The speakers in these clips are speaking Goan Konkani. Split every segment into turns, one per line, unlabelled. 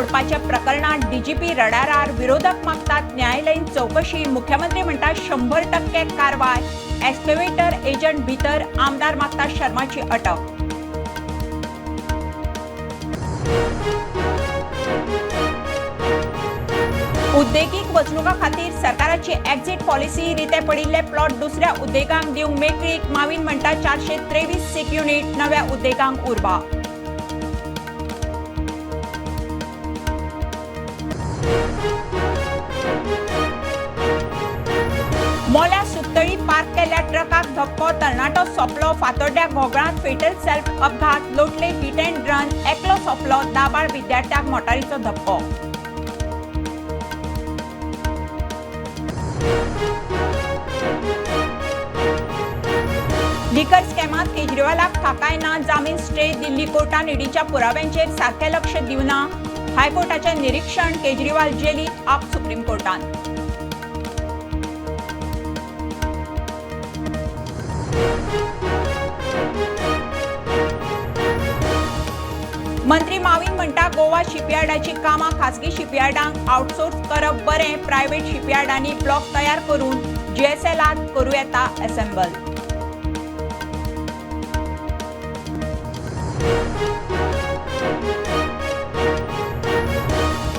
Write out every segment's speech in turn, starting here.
मोडपाच्या प्रकरणात डीजीपी रडारार, विरोधक मागतात न्यायालयीन चौकशी. मुख्यमंत्री म्हणटात 100% कारवाय. एक्स्केवेटर एजंट भितर, आमदार मागता शर्माची अटक. उद्देगीक वसणुकां खातीर सरकाराची एक्झिट पॉलिसी. रिते पडिल्ले प्लॉट दुसऱ्या उद्देगांक दिवंक मेकळीक. माविन म्हणटा 423 सीक युनिट नव्या उद्देगांक उर्बा. मोल्या सुकतळी पार्क केल्ल्या ट्रकाक धपको, तरणाटो सोंपलो. फातोड्ड्या घोगळांत फेटल सेल्फ अपघात. लोटले हिट अँड रन, एकलो सोंपलो, दाबाळ विद्यार्थ्याक मोटारीचो धपको. लिकर स्कॅमात केजरीवालाक थाकाय ना, जामीन स्टे. दिल्ली कोर्टान ईडीच्या पुराव्यांचेर सारकें लक्ष दिवना. हायकोर्टाचें निरीक्षण. केजरीवाल जेलीत, आप सुप्रीम कोर्टान. मंत्री माविन म्हणटा गोवा शिपयार्डाची कामां खासगी शिपयार्डांक आउटसोर्स करप बरें. प्रायव्हेट शिपयार्डांनी ब्लॉक तयार करून जीएसएलांत करूं येता असेंबल.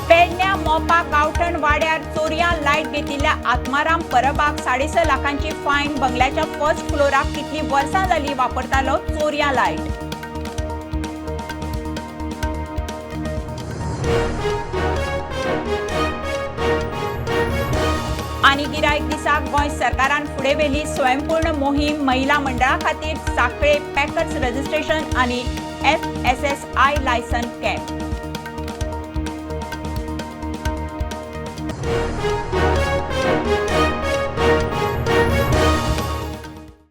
पेडण्या मोपा गावठण वाड्यार चोरयां लायट घेतिल्ल्या आत्माराम परबाक 6.5 लाखांची फायन. बंगल्याच्या फर्स्ट फ्लोराक कितली वर्सां जाली वापरतालो चोरयां लायट. आनी गिरायक दिसाक गोंय सरकारान फुडें व्हेली स्वयंपूर्ण मोहीम. महिला मंडळा खातीर साखळे पॅकर्स रजिस्ट्रेशन आनी एफएसएसआय लायसन कॅम्प.